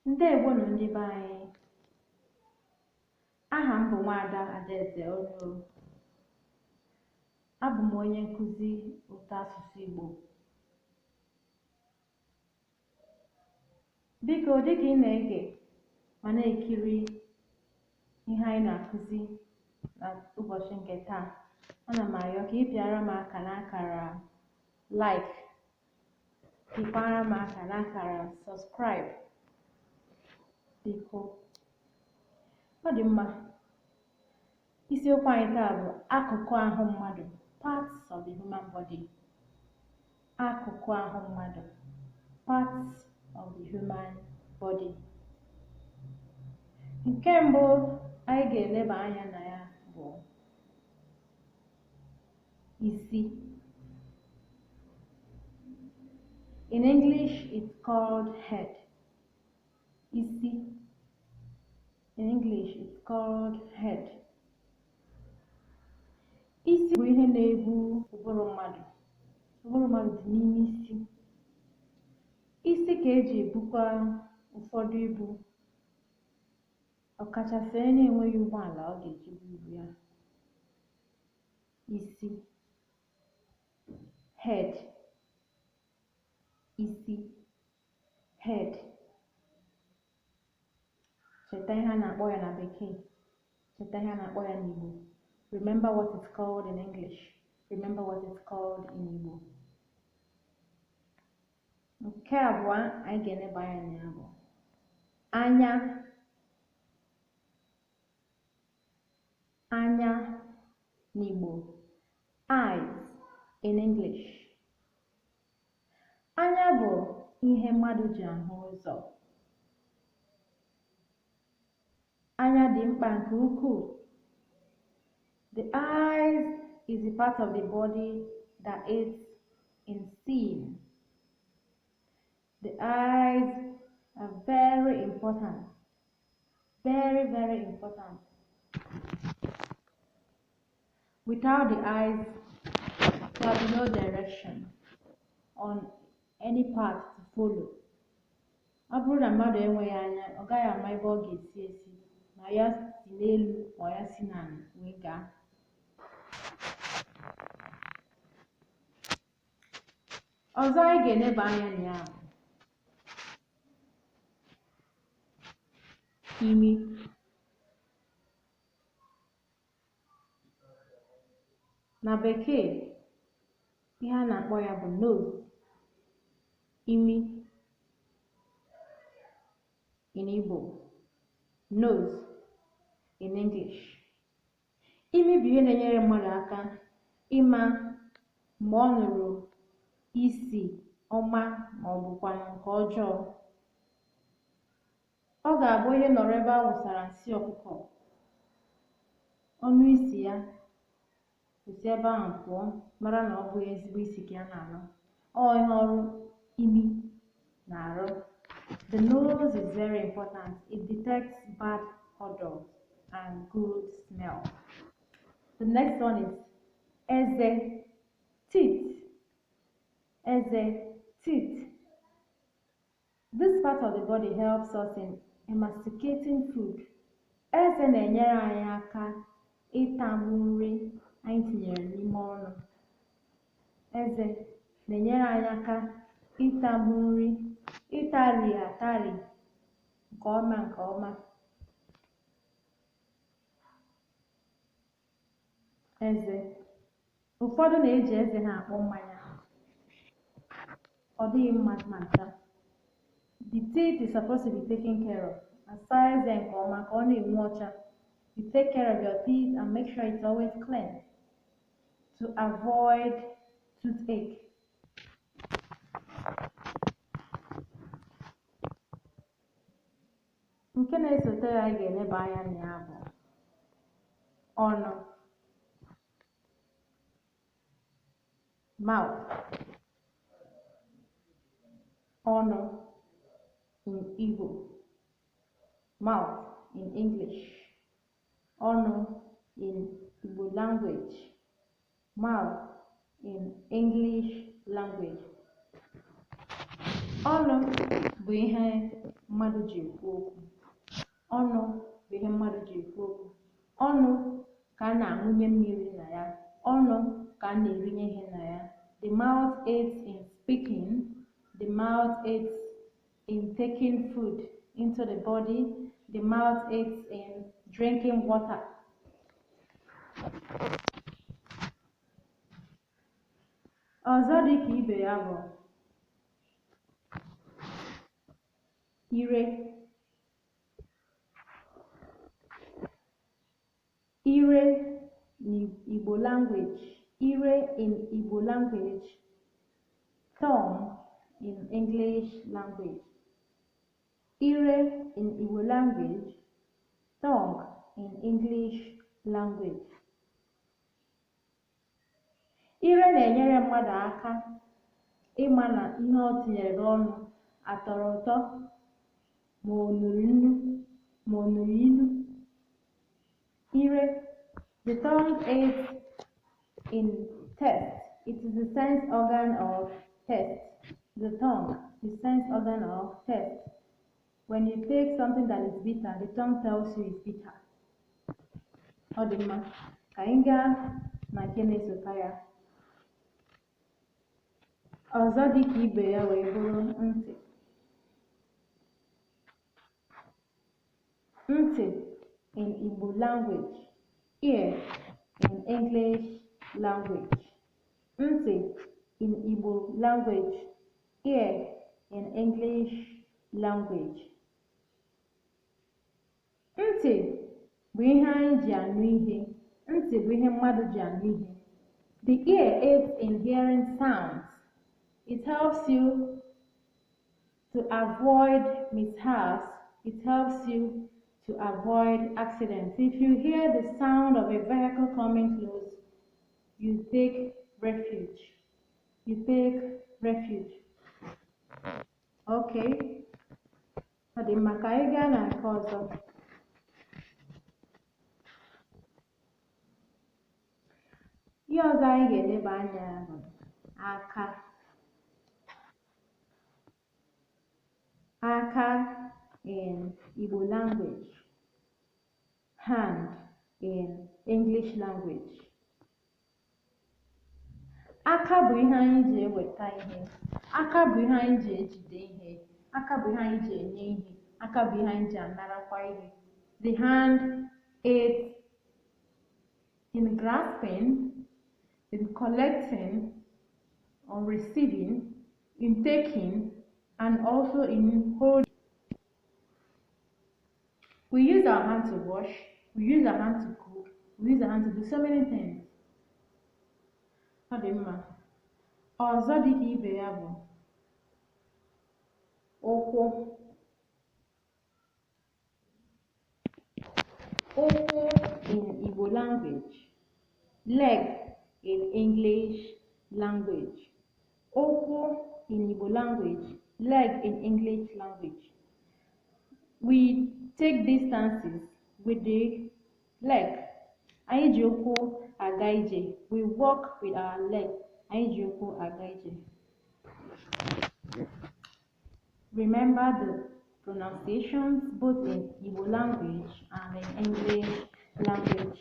Ndewonụ ndị be anyị. Aha m bụ Nwaada Adaeze Oruo. Abụ m onye nkụzi ụtọ asụsụ Igbo. Biko dịka ị na-ege ma na-ekiri ihe anyị na-akụzi na ụbọchị nke taa, ana m arịọ ka ị pịara m aka n'akara like, pịkwara m aka n'akara subscribe. Biko, ọ dị mma. Isiokwu anyị taa bụ akụkụ ahụ mmadụ, parts of the human body. Akụkụ ahụ mmadụ, parts of the human body. Nke mbụ anyị ga-eleba anya na ya bụ isi. In English, it's called head. Isi. In English, it's called head. Isi bụ ihe na-ebu ụbụrụ mmadụ. Ụbụrụ mmadụ dị n'ime isi. Isi ka eji ebukwa ụfọdụ ibu, ọkachasị onye na-enweghị ụgbọala ọ ga-eji bu ibu ya. Isi. Head. Isi. Head. Cheta ihe a na-akpọ ya na Bekee. Cheta ihe a na-akpọ ya n'Igbo. Remember what it's called in English. Remember what it's called in Igbo. Nke abụọ anyị ga-eleba anya na ya bụ anya. Anya n'Igbo, eyes in English. Anya bụ ihe mmadụ ji ahụ ụzọ. Anya dị mkpa nke ukwuu. The eyes is the part of the body that aids in seeing. The eyes are very important. Very, very important. Without the eyes, there will be no direction on any path to follow. Ọ bụrụ na mmadụ enweghị anya, ọ gaghị ama ebe ọ ga-esi esi, ma ya si n'elu ma ya si n'ala wee gaa. Ọzọ anyị ga-eleba anya na ya bụ imi. Na Bekee, ihe a na-akpọ ya bụ nose, imi. In Igbo, nose in English. Imi bụ ihe na-enyere mmadụ aka ịma mgbe ọ nụrụ isi ọma ma ọ bụkwanụ nke ọjọọ. Ọ ga-abụ onye nọrọ ebe a wụsara nsị ọkụkọ, ọ nụ isi ya, o si ebe ahụ pụọ, mara na ọ bụghị ezigbo isi ka ya na-anụ. Ọ ihe ọrụ imi na-arụ. The nose is very important. It detects bad odor and good smell. The next one is eze, teeth. Eze, teeth. This part of the body helps us in masticating food. Eze na-enyere anyị aka ịtagbu nri anyị tinyere n'ime ọnụ. Eze na-enyere anyị aka ịtagbu nri, ịtari atari nke ọma nke ọma. Eze. Ụfọdụ na-eji eze ha akpọ mmanya. Ọ dịghị mma ma ncha. The teeth is supposed to be taken care of. Asa eze nke ọma ka ọ na-enwu ọcha. You take care of your teeth and make sure it's always clean to avoid toothache. Nke na-esote ya anyị ga-eleba anya na ya bụ ọnụ, mouth. Ọnụ in Igbo, mouth in English. Ọnụ in Igbo language, mouth in English language. Ọnụ bụ ihe mmadụ ji ekwu okwu. Ọnụ bụ ihe mmadụ ji ekwu okwu. Ọnụ ka a na-aṅụnye mmiri na ya. Ọnụ ka a na-erinye ihe na ya. The mouth aids in speaking. The mouth aids in taking food into the body. The mouth aids in drinking water. Ọzọ dị ka ibe ya bụ ire. Ire n'Igbo language, ire in Igbo language, tongue in English language. Ire in Igbo language, tongue in English language. Ire na-enyere mmadụ aka ịma na ihe ọ tinyere n'ọnụ atọrọ ụtọ, ma ọ nụrụ nnu, ma ọ nụrụ ilu. Ire, the tongue aids in taste. It is the sense organ of taste. The tongue, the sense organ of taste. When you take something that is bitter, the tongue tells you it's bitter. Ọ dị mma, ka anyị gaa na nke na-esota ya. Ọzọ dị ka ibe ya wee bụrụ ntị. Ntị in Igbo language, ear in English language. Ntị in Igbo language, ear in English language. Ntị bụ ihe anyị ji anụ ihe. Ntị bụ ihe mmadụ ji anụ ihe. The ear aids in hearing sounds. It helps you to avoid mishaps. It helps you to avoid accidents. If you hear the sound of a vehicle coming close, you take refuge. You take refuge. Okay. Ọ dị mma, ka anyị gaa na nke ọzọ. Ihe ọzọ anyị ga-eleba anya bụ aka. Aka in Igbo language, hand in English language. Aka bụ ihe anyị ji eweta ihe. Aka bụ ihe anyị ji ejide ihe. Aka bụ ihe anyị ji enye ihe. Aka bụ ihe anyị ji anarakwa ihe. The hand aids in grasping, in collecting or receiving, in taking, and also in holding. We use our hand to wash, we use our hand to cook, we use our hand to do so many things. Ọ dị mma. Ọzọ dị ka ibe ya bụ ụkwụ. Ụkwụ in Igbo language, leg in English language. Ụkwụ in Igbo language, leg in English language. We take distances with the leg. Anyị ji ụkwụ aga ije. We walk with our leg. Anyị ji ụkwụ aga ije. Remember the pronunciations both in Igbo language and in English language.